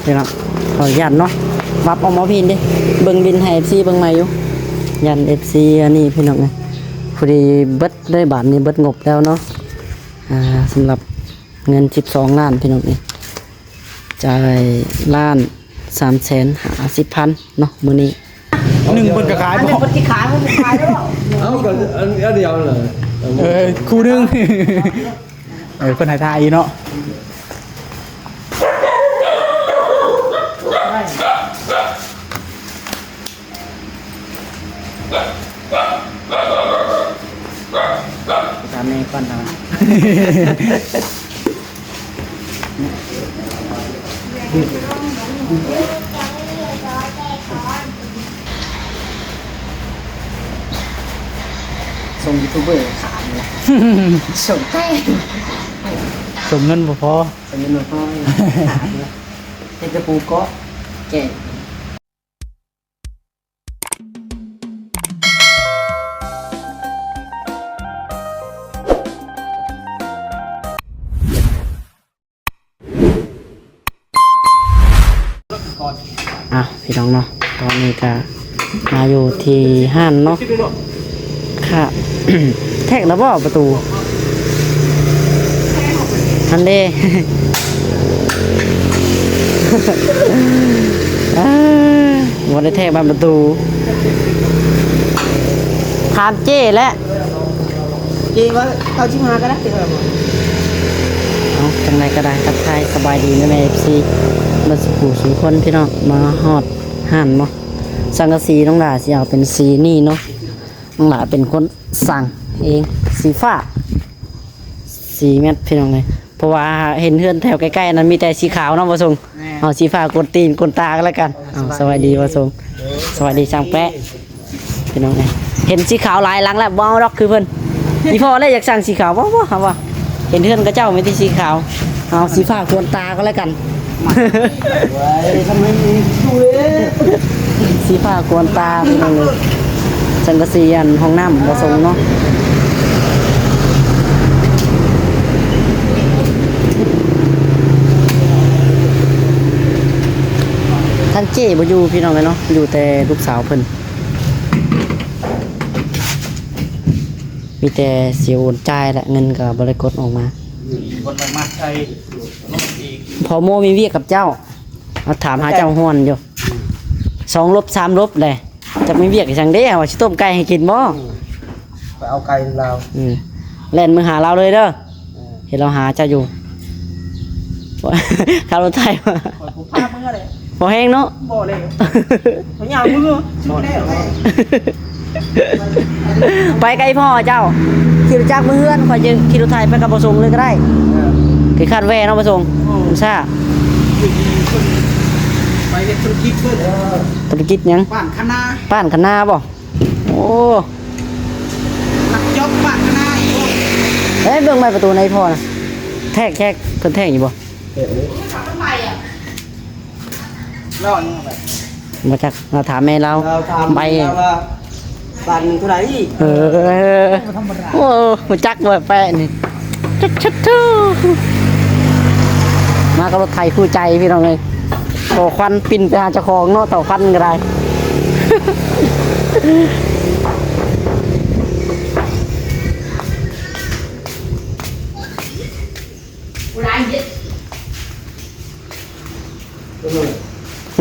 ພີ່ນ້ອງ ຂໍອະນຸຍາດເນາະ ວັບອອກມາພີ້ເດ້ ເບິ່ງບິນໃຫ້ເອັຟຊີເບິ່ງໃໝ່ຢູ່ ຢ້ານເອັຟຊີອັນນີ້ພີ່ນ້ອງເອີຍ ພໍດີເບິດເລີຍ ບາດນີ້ເບິດງົບແລ້ວເນາະ ອ່າ ສຳລັບເງິນສິບສອງລ້ານພີ່ນ້ອງເອີຍ ຈ່າຍລ້ານສາມແສນຫ້າສິບພັນເນາະ ມື້ນີ້ ໜຶ່ງເພິ່ນກໍຂາຍ ອັນນີ້ເພິ່ນຊິຂາຍ ເພິ່ນຊິຂາຍແລ້ວ ເອົາກໍອັນ ອັນດຽວນັ້ນແຫຼະ ເອີ ຄູ່ໜຶ່ງ ເອີ ເພິ່ນໃຫ້ຖ່າຍອີກເນາະ ຖາມແມ່ກ່ອນນະ ສົ່ງຢູທູບເບີຂາຍນີ້ແຫຼະ ສົ່ງແປ້ງ ສົ່ງເງິນບໍ່ພໍ ສົ່ງເງິນບໍ່ພໍຂາຍນີ້ແຫຼະ ເຮັດແຕ່ປູເກາະແກ້ງ. ອ່ະ ພີ່ນ້ອງເນາະ ຕອນນີ້ກະມາຢູ່ທີ່ຮ້ານເນາະ ຄ່ະ ແທກແລ້ວບໍ່ປະຕູ? ຫັ້ນເດ້ ເອີ ບໍ່ໄດ້ແທກບານປະຕູ ຖາມເຈ້ແຫຼະ ເຈ້ວ່າເກົ້າສິບຫ້າກໍໄດ້ເດີ. ເອົາ ຈັ່ງໃດກໍໄດ້ ທັກທາຍສະບາຍດີແມ່ໆ ເອັຟຊີ ເບິດສູ່ຜູ້ສູ່ຄົນ ພີ່ນ້ອງ ມາຮອດຮ້ານເນາະ ສັງກະສີນ້ອງຫຼ້າຊິເອົາເປັນສີນີ້ເນາະ ນ້ອງຫຼ້າເປັນຄົນສັ່ງເອງ ສີຟ້າ ສີ່ແມັດ ພີ່ນ້ອງເອີຍ ເພາະວ່າເຫັນເຮືອນແຖວໃກ້ໆນັ້ນມີແຕ່ສີຂາວເນາະ ບໍ່ສົງ ແມ່ນ ເອົາສີຟ້າກວນຕີນກວນຕາກັນແລ້ວກັນ. ເອົາ ສະບາຍດີ ສະບາຍດີ ບໍ່ສົງ ສະບາຍດີຊ່າງແປະ ພີ່ນ້ອງເອີຍ ເຫັນສີຂາວຫຼາຍຫຼັງແລ້ວ ບໍ່ເອົາດອກຄືເພິ່ນ ອີ່ພໍ່ແລ້ວຢາກສັ່ງສີຂາວ ບໍ່ ບໍ່ ເອົາວ່າ ເຫັນເຮືອນເຂົາເຈົ້າມີແຕ່ສີຂາວ ເອົາສີຟ້າກວນຕາກໍແລ້ວກັນ ເວີຍ ທຳໄມມີຢູ່ເດ້ ສີຟ້າກວນຕາ ພີ່ນ້ອງເອີຍ ສັງກະສີອັນຫ້ອງນ້ຳບໍ່ຊົງເນາະ ທາງເຈ້ບໍ່ຢູ່ ພີ່ນ້ອງເອີຍເນາະ ຢູ່ແຕ່ລູກສາວເພິ່ນ ມີແຕ່ຊິໂອນຈ່າຍແຫຼະ ເງິນກໍບໍ່ໄດ້ກົດອອກມາ ອືມ ບໍ່ໄດ້ມັດໃສ່ ພໍ່ໂມມີວຽກກັບເຈົ້າ ເຮົາຖາມຫາເຈົ້າຮ່ວນຢູ່ ສອງລົບ ສາມລົບແຫຼະ ຈັກມີວຽກອີ່ຫຍັງເດ້ ວ່າຊິຕົ້ມໄກ່ໃຫ້ກິນບໍ່? ອືມ ໄປເອົາໄກ່ນຳລາວ ອືມ ແລ່ນມືຫາລາວເລີຍເດີ ເອີ ເຫັນລາວຫາເຈົ້າຢູ່ ຂັບລົດໄຖ ຂ້ອຍບໍ່ພາເມືອເດ້ ບໍ່ແຮງເນາະ ບໍ່ເດ້ ຂ້ອຍຍ່າງມື ບໍ່ໄດ້ ໄປກັບອີ່ພໍ່ເຈົ້າ ຂີ່ລົດຈັກມາເຮືອນ ຂ້ອຍຈະຂີ່ລົດໄຖໄປກັບພໍ່ສົງເລີຍກໍໄດ້ ເອີ ຄືຄາດແວ່ເນາະພໍ່ສົງ ອືມ ອຸດສ່າ ໄປເຮັດທຸລະກິດເບິ່ງ ທຸລະກິດຫຍັງ? ປ້ານຄະນາ ປ້ານຄະນາບໍ່? ໂອ້ ນັກຈອບປ້ານຄະນາອີກ ເອີ ເບິ່ງໄມ້ປະຕູໃນພໍ່ນະ ແທກ ແທກ ເພິ່ນແທກຢູ່ບໍ່? ເອີ ລາວອັນນີ້ໄປ ບໍ່ຈັກ ລາວຖາມແມ່ລາວ ລາວຖາມ ໃບ ແມ່ລາວວ່າ ບາດໜຶ່ງເທົ່າໃດ? ເອີ ບໍ່ທຳມະດາ ໂອ້ ຮູ້ຈັກບໍ່ແປະນີ້ ຈັກ ຈັກ ມາກັບລົດໄຖຄູ່ໃຈພີ່ນ້ອງເອີຍ ເຕົາຄວັນປິ່ນໄປຫາເຈົ້າຂອງເນາະ ເຕົາຄວັນກໍໄດ້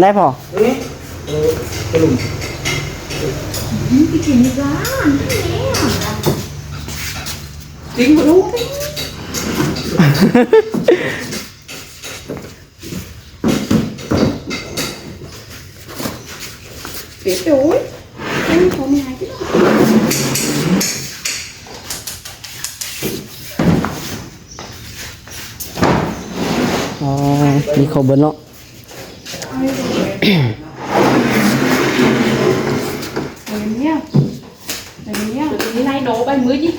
ໄດ້ພໍ ເອີ ເອີ ກະລຸມ ກິນບໍ່ໄດ້ ເປັດ ໂອ້ຍ ອໍ ມີຄົບເບິດເນາະ ໃນໂດໃບມືຈິ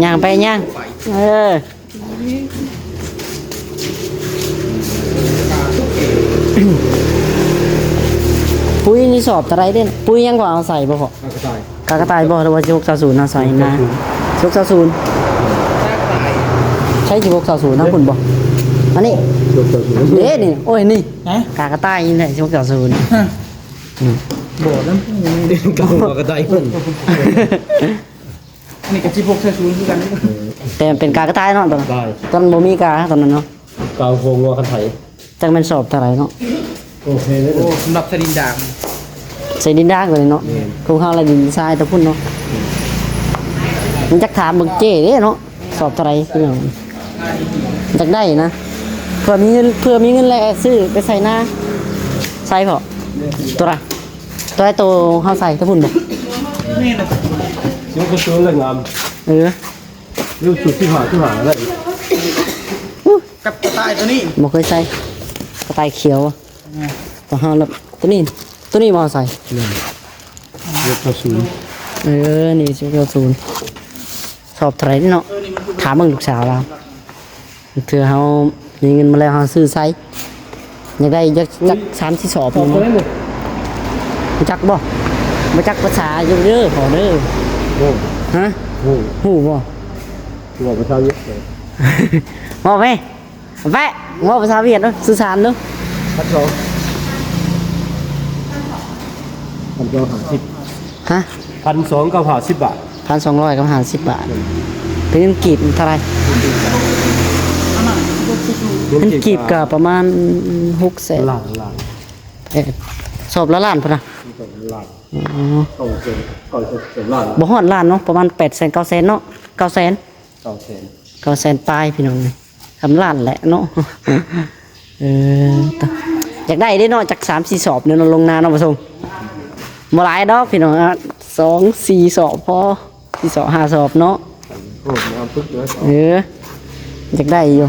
ຍ່າງໄປຍ່າງ ເອີ ປຸ໋ຍນີ້ສອບເທົ່າໃດເດ້? ປຸ໋ຍຫຍັງກໍເອົາໃສ່ບໍ່ພໍ? ກາກະຕ່າຍ ກາກະຕ່າຍບໍ່ ຫຼືວ່າສິບຫົກຊາວສູນເອົາໃສ່ນະ? ສິບຫົກຊາວສູນ ສິບຫົກຊາວສູນ. ສິບຫົກຊາວສູນ ທາງພຸ້ນບໍ່? ອັນນີ້ ສິບຫົກຊາວສູນ ເດ້ນີ້ ໂອ້ຍ ນີ້ ຮະ? ກາກະຕ່າຍນີ້ແຫຼະ ສິບຫົກຊາວສູນ ຮະ? ອືມ ບໍ່ນຳ ກາກະຕ່າຍພຸ້ນ ອັນນີ້ກໍສິບຫົກຊາວສູນຄືກັນ ແຕ່ມັນເປັນກາກະຕ່າຍເນາະ ຕອນນັ້ນ ຕອນບໍ່ມີກາ ຕອນນັ້ນເນາະ ກາໂຮງງົວຄັນໄຖ ຈັກແມ່ນສອບເທົ່າໃດເນາະ ໂອເຄເລີຍ ໂອ້ ສຳລັບໃສ່ດິນດາງ ໃສ່ດິນດາງເລີຍເນາະ ແມ່ນ ຂອງເຮົາລະດິນຊາຍແຕ່ພຸ້ນເນາະ ມັນຈັກຖາມເບິ່ງເຈ້ເດ້ເນາະ ສອບເທົ່າໃດພີ່ນ້ອງ ຢາກໄດ້ນະ ເພື່ອມີເງິນ ເພື່ອມີເງິນແລ້ວຊື້ໄປໃສ່ນາ ໃສ່ເພາະ ໂຕລະ ໂຕໃດໂຕເຮົາໃສ່ແຕ່ພຸ້ນບໍ່ ນີ້ນະ ເສືອກະໂຈນລະງາມ ເອີ ຢູ່ຊຸດສິບຫ້າ ສິບຫ້າໄດ້ ກັບກະຕ່າຍໂຕນີ້ ບໍ່ເຄີຍໃສ່ ກະຕ່າຍຂຽວ ອືມ ໂຕເຮົາລະ ໂຕນີ້ ໂຕນີ້ບໍ່ໃສ່ ແມ່ນ ສິບຫົກຊາວສູນ ເອີ ນີ້ສິບຫົກຊາວສູນ ສອບເທົ່າໃດເນາະ ຖາມເບິ່ງລູກສາວລາວ ເທື່ອເຮົາມີເງິນມາແລ້ວເຮົາຊື້ໃສ່ ຢາກໄດ້ຈັກ ຈັກສາມສີ່ສອບ ສອບເທົ່າໃດນີ້ ຮູ້ຈັກບໍ່? ບໍ່ຈັກພາສາຢູ່ເດີພໍ່ເດີ ໂອ້ ຮະ ໂອ້ ຮູ້ບໍ່? ເວົ້າພາສາຫວຽດເດີ ເວົ້າແມ ແວະ ເວົ້າພາສາຫວຽດເດີ ສື່ສານເດີ ພັນສອງ ພັນສອງຮ້ອຍຫ້າສິບ ຮະ ພັນສອງຮ້ອຍຫ້າສິບບາດ ພັນສອງຮ້ອຍຫ້າສິບບາດ ເປັນເງິນກີບເທົ່າໃດ? ເງິນກີບກໍປະມານຫົກແສນ ລ້ານ ລ້ານ ເອີ ສອບລະລ້ານພຸ້ນນະ ສອບລະລ້ານ ອໍ ເກົ້າແສນ ເກົ້າແສນ ລ້ານ ບໍ່ຮອດລ້ານເນາະ ປະມານແປດແສນ ເກົ້າແສນເນາະ ເກົ້າແສນ ເກົ້າແສນ ເກົ້າແສນປາຍພີ່ນ້ອງ ສຳລັບແຫຼະເນາະ ເອີ ຕະ ຢາກໄດ້ເດ້ເນາະ ຈັກສາມສີ່ສອບເນາະ ລົງນາເນາະ ປະສົງ ບໍ່ຫຼາຍດອກພີ່ນ້ອງ ສອງສີ່ສອບພໍ ສີ່ສອບຫ້າສອບເນາະ ໂອ້ ງາມປຶກເລີຍ ເອີ ຢາກໄດ້ຢູ່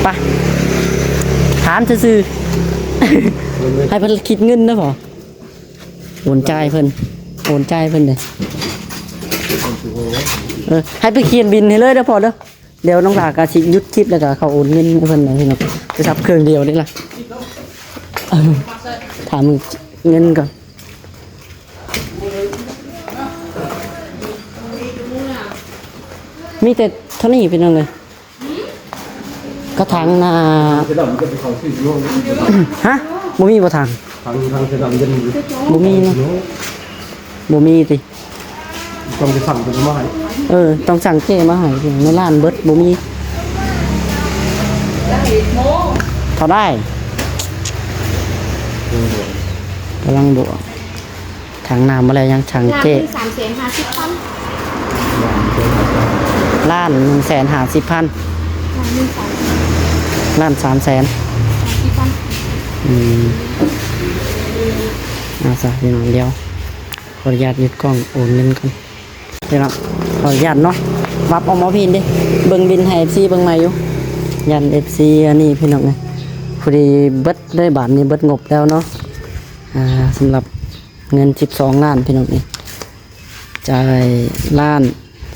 ໄປ ຖາມຊື່ໆ ໃຫ້ເພິ່ນຄິດເງິນນະພໍ່ ໂອນຈ່າຍເພິ່ນ ໂອນຈ່າຍເພິ່ນເດ້ ເອີ ໃຫ້ໄປຂຽນບິນໃຫ້ເລີຍເດີພໍ່ເດີ ດຽວນ້ອງຫຼ້າກໍຊິຢຸດຄລິບ ແລ້ວກໍເຂົ້າໂອນເງິນໃຫ້ເພິ່ນນະພີ່ນ້ອງ ໂທລະສັບເຄື່ອງດຽວນີ້ລະ ເອີ ຖາມເງິນກ່ອນ ມີແຕ່ເທົ່ານີ້ພີ່ນ້ອງເອີຍ ກະຖາງນາ ເສືອດຳມັນຈະໄປເຂົ້າຊື່ ຮະ ບໍ່ມີບໍ່ຖັງ ຖັງ ຖັງເສືອດຳຈະມີ ບໍ່ມີເນາະ ບໍ່ມີຕິ ຕ້ອງໄປສັ່ງເພິ່ນມາໃຫ້ ເອີ ຕ້ອງສັ່ງເຈ້ມາໃຫ້ ໃນຮ້ານເບິດ ບໍ່ມີ ເທົ່າໃດ ກຳລັງບວກ ຖັງນ້ຳມາແລ້ວ ຍັງຖັງເຈ້ ສາມແສນຫ້າສິບພັນ ລ້ານໜຶ່ງແສນຫ້າສິບພັນ ລ້ານສາມແສນ ລ້ານສາມແສນຫ້າສິບພັນ ອືມ ເອົາຊະ ພີ່ນ້ອງ ດຽວ ຂໍອະນຸຍາດຢຸດກ້ອງ ໂອນເງິນກ່ອນ ພີ່ນ້ອງ ຂໍອະນຸຍາດເນາະ ວັບອອກມາພີ້ເດ້ ເບິ່ງບິນໃຫ້ເອັຟຊີເບິ່ງໃໝ່ຢູ່ ຢ້ານເອັຟຊີອັນນີ້ ພີ່ນ້ອງເອີຍ ພໍດີເບິດເລີຍ ບາດນີ້ເບິດງົບແລ້ວເນາະ ອ່າ ສຳລັບ ເງິນສິບສອງລ້ານ ພີ່ນ້ອງເອີຍ ຈ່າຍລ້ານ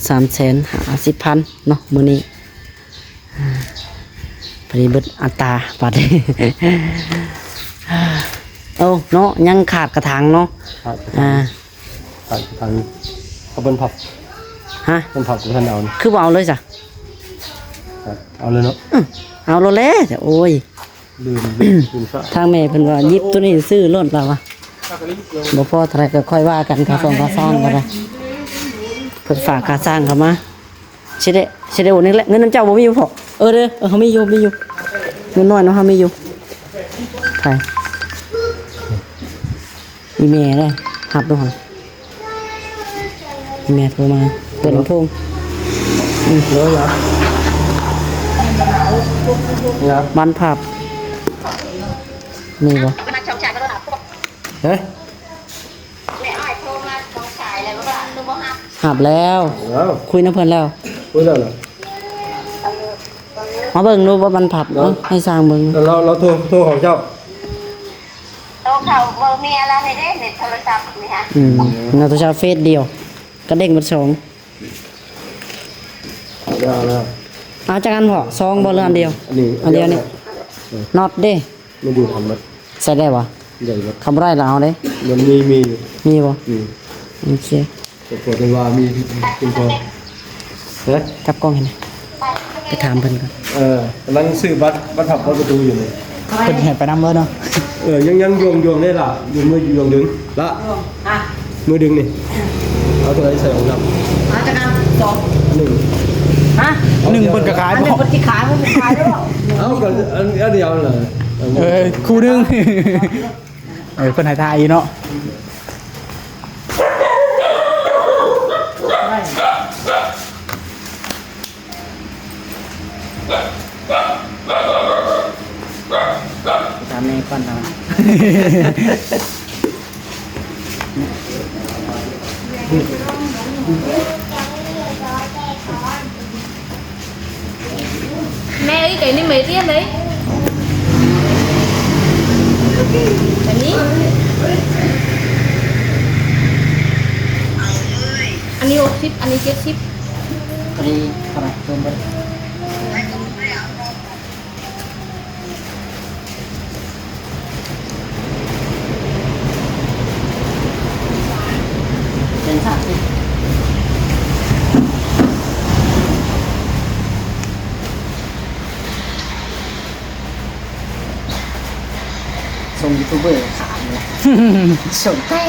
ສາມແສນຫ້າສິບພັນເນາະ ມື້ນີ້ ອ່າ ພໍດີເບິດອັດຕາ ບາດນີ້ ໂອ້ ເນາະ ຍັງຂາດກະຖາງເນາະ ຂາດກະຖາງ ອ່າ ຂາດກະຖາງ ເອົາເບິ່ນພັບ ຮະ ເບິ່ນພັບກໍບໍ່ທັນເອົາ ຄືບໍ່ເອົາເລີຍຊະ ເອົາເລີຍເນາະ ອື ເອົາໂລດແຫຼະ ໂອ້ຍ ລືມ ລືມ ລືມຊະ ທາງແມ່ເພິ່ນວ່າ ຢິບໂຕນີ້ຊື້ໂລດລາວວ່າ ບໍ່ພໍເທົ່າໃດກໍຄ່ອຍວ່າກັນ ຄ່າສ້ອງຄ່າສ້າງກໍໄດ້ ເພິ່ນຝາກຄ່າສ້າງເຂົ້າມາ ຊິໄດ້ ຊິໄດ້ໂອນນີ້ແຫຼະ ເງິນນຳເຈົ້າບໍ່ມີບໍ່ພໍ້ ເອີ ເດີ ເອີ ເຮົາມີຢູ່ ມີຢູ່ ເງິນນ້ອຍເນາະ ເຮົາມີຢູ່ ໃຜ ອີແມ່ເດ້ ຮັບດູຫັ້ນ ແມ່ໂທມາ ເປີດລຳໂພງ ອືມ ເອີ ຫຍັງ ຫຍັງ ບັນພັບ ມີບໍ່ ຮະ ຮັບແລ້ວ ແລ້ວ ຄຸຍນຳເພິ່ນແລ້ວ ຄຸຍແລ້ວນະ ມາເບິ່ງດູວ່າບັນພັບ ເນາະ ເອີ ໃຫ້ຊ່າງເບິ່ງ ແລ້ວ ແລ້ວໂທ ໂທຂອງເຈົ້າ ໂຕເຂົາເບິ່ງເມຍລາວໃຫ້ເດ້ ໃນໂທລະສັບນີ້ຫະ ອືມ ໃນໂທລະສັບເຟສດຽວ ກະເດ້ງເບິດສອງ ເອົາຈັກອັນພໍ້ ສອງບໍ່ ຫຼືອັນດຽວ ອັນດຽວນີ້ ເອີ ນັອດເດ້ ມັນຢູ່ຫັ້ນໝົດ ໃສ່ໄດ້ບໍ່ ໄດ້ໝົດ ຄັນບໍ່ໄດ້ລະເອົາເດ້ ມັນມີ ມີຢູ່ ມີບໍ່ ມີ ໂອເຄ ແຕ່ພໍແຕ່ວ່າມີເປັນພໍ ຮະ ຈັບກ້ອງໃຫ້ແດ່ ໄປຖາມເພິ່ນກ່ອນ. ເອີ ກຳລັງຊື້ບັດ ບັດພັບ ບັດປະຕູຢູ່ນີ້. ເພິ່ນໃຫ້ໄປນຳເບີເນາະ. ເອີ ຍັງ ຍັງຢູ່ ຢູ່ເດ້ລະ ຢູ່ມື ຢູ່ດຶງລະ ມືດຶງນີ້. ເອົາຕົວໃດໃສ່ຂອງດຳ? ເອົາຈັກອັນ? ສອງ ໜຶ່ງ. ຮະ? ໜຶ່ງເພິ່ນກໍຂາຍບໍ່? ອັນໜຶ່ງເພິ່ນຊິຂາຍ ເພິ່ນຊິຂາຍໄດ້ບໍ່? ເອົາກໍອັນ ອັນດຽວນັ້ນແຫຼະ. ເອີ ຄູ່ໜຶ່ງ. ເອີ ເພິ່ນໃຫ້ຖ່າຍຢູ່ເນາະ. ຖາມແມ່ກ່ອນເນາະ. ແມ່ເອີຍ ໄກ່ນີ້ແມ່ລ້ຽງໄດ້ ອັນນີ້ ອັນນີ້ຫົກສິບ ອັນນີ້ເຈັດສິບ ອັນນີ້ເທົ່າໃດ? ລວມເບິດ ເປັນສາມສິບ. ສົ່ງຢູທູບເບີຂາຍເລີຍ ສົ່ງແຕ່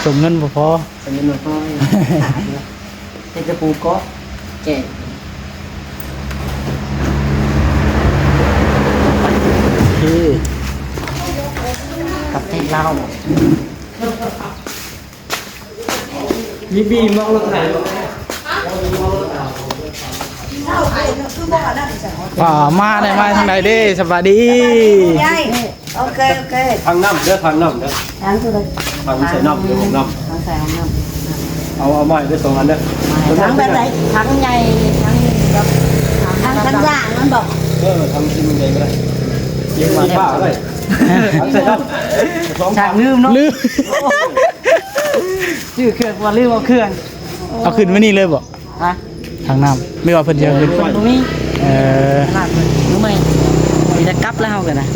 ສົ່ງເງິນບໍ່ພໍ ສົ່ງເງິນບໍ່ພໍ ຂາຍເລີຍ. ເຮັດກະປູເກາະແກະ ເອີ ກັບແທງລາວ. ມີບີມອກລົດໄຖບໍ່? ອ່າ ມາໄດ້ ມາທາງໃດເດ້? ສະບາຍດີ. ໂອເຄ ໂອເຄ ຖັງນ້ຳເດີ ຖັງນ້ຳເດີ ຖັງໃສ່ນ້ຳເດີ ຫ້ອງນ້ຳ ຖັງໃສ່ຫ້ອງນ້ຳ. ເອົາ ເອົາມາໃຫ້ເດີ ສອງອັນເດີ. ຖັງແບບໃດ? ຖັງໃຫຍ່ ຖັງແບບ ຖັງ ຖັງ ຖັງລ້າງມັນບໍ? ເອີ ຖັງກິນໃຫຍ່ກໍໄດ້ ກິນມາ ເອີ ເອີ ກໍໄດ້ ຖັງໃສ່ນ້ຳ. ສອງ ສາກລືມເນາະ ລືມ ຊື້ເຄື່ອງ ວ່າລືມເອົາເຄື່ອງ. ເອົາຂຶ້ນມານີ້ເລີຍບໍ? ຮະ? ຖັງນ້ຳ ຫຼືວ່າເພິ່ນຊິເອົາຂຶ້ນ? ບໍ່ມີ. ເອີ ຕະຫຼາດເພິ່ນມື້ໃໝ່ ມີແຕ່ກັບແລ້ວເຮົາກໍນະ.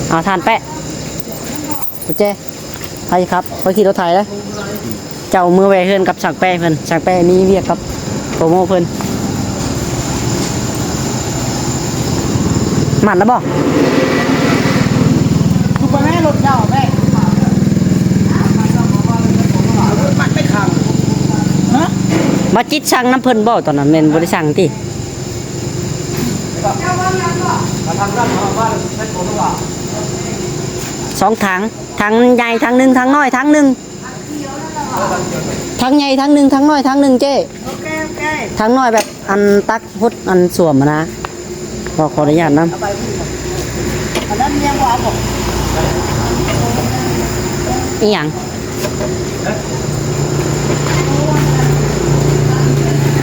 ເອົາ ທ່ານແປະ ກຸນແຈ ໃຜຂັບ? ຂ້ອຍຂີ່ລົດໄຖເດ້. ເຈົ້າເມືອແວ່ເຮືອນກັບຊ່າງແປະເພິ່ນ ຊ່າງແປະມີວຽກກັບໂປຣໂມເພິ່ນ. ໝັ້ນແລ້ວບໍ່? ຄືໄປແມ່ລົດເຈົ້າແມ່ ມັນໄປຂັງ. ຮະ? ບໍ່ຈິດສັ່ງນຳເພິ່ນບໍ່? ຕອນນັ້ນແມ່ນບໍ່ໄດ້ສັ່ງຕິ? ສອງຖັງ ຖັງໃຫຍ່ຖັງໜຶ່ງ ຖັງນ້ອຍຖັງໜຶ່ງ. ຖັງໃຫຍ່ຖັງໜຶ່ງ ຖັງນ້ອຍຖັງໜຶ່ງເຈ້. ໂອເຄ ໂອເຄ ຖັງນ້ອຍແບບອັນຕັກຫົດອັນສ້ວມຫັ້ນນະ. ຂໍ ຂໍອະນຸຍາດນຳ. ອັນນັ້ນຍັງບໍ່ເອົາບໍ່? ອີຫຍັງ?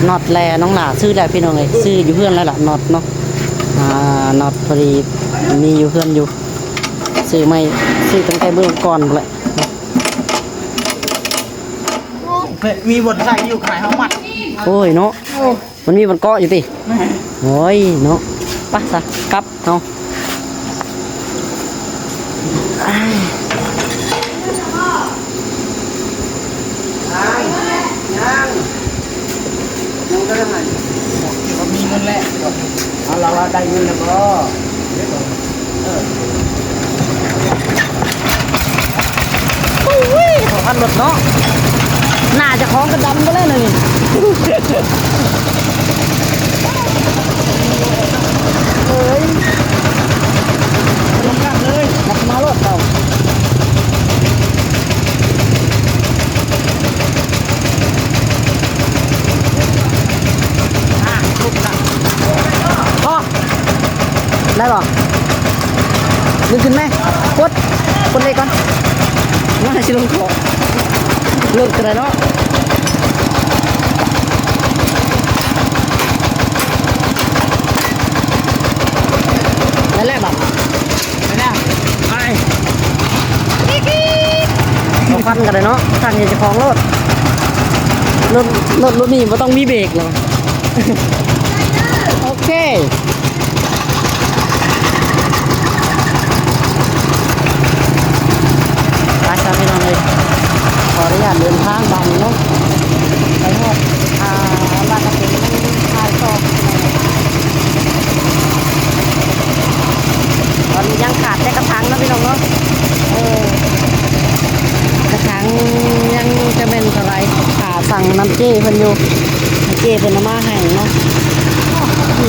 ນັອດແລ ນ້ອງຫຼ້າຊື້ແລ້ວພີ່ນ້ອງເອີຍ ຊື້ຢູ່ເຮືອນແລ້ວລະ ນັອດເນາະ. ອ່າ ນັອດພໍດີມີຢູ່ເຮືອນຢູ່ ຊື້ໃໝ່ ຊື້ຕັ້ງແຕ່ມື້ກ່ອນພຸ້ນແຫຼະ. ໂອ້ຍ ມີບ່ອນໃສ່ຢູ່ ຂາຍເຮົາມັດ. ໂອ້ຍເນາະ ໂອ້ ມັນມີບ່ອນເກາະຢູ່ຕິ? ແມ່ນ ໂອ້ຍເນາະ ໄປຊະ ກັບເຮົາ. ອ້າຍ ຍັງ ຍັງ ຍັງບໍ່ໄດ້ໃຫ້ ບໍ່ມີເງິນແລ້ວ. ເອົາ ລາວວ່າໄດ້ເງິນແລ້ວບໍ່? ໂອ້ຍ ເຂົ້າຄັນລົດເນາະ ໜ້າເຈົ້າຂອງກໍດຳເບິດແລ້ວນີ້. ເອີຍ ລົງກັບເລີຍ ມາໂລດເຈົ້າ. ອ່າ ທຸບລະ ພໍ ໄດ້ບໍ່? ດຶງຂຶ້ນແມ ກົດ ກົດເລກກ່ອນ ວ່າຊິລົງເກາະ ລົງກໍໄດ້ເນາະ. ນັ້ນແຫຼະບາດ ໄປແລ້ວ ໄປ ເອົາຟັນກໍໄດ້ເນາະ ຄັນເຫັນເຈົ້າຂອງໂລດ ລົດ ລົດ ລົດນີ້ບໍ່ຕ້ອງມີເບຣກເນາະ. ໂອເຄ ໄປຊະພີ່ນ້ອງເອີຍ ຂໍອະນຸຍ ນຳເຈ້ເພິ່ນຢູ່ ເຈ້ເພິ່ນເອົາມາໃຫ້ເນາະ. ຮະ ເອີ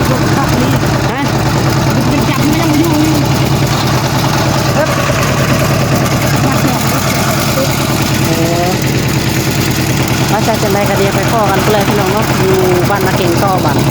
ວ່າຈະຈັ່ງໃດກໍດຽວໄປພໍ້ກັນພຸ້ນແຫຼະພີ່ນ້ອງເນາະ ຢູ່ບ້ານນາເກັງຕໍ່ບາດນີ້.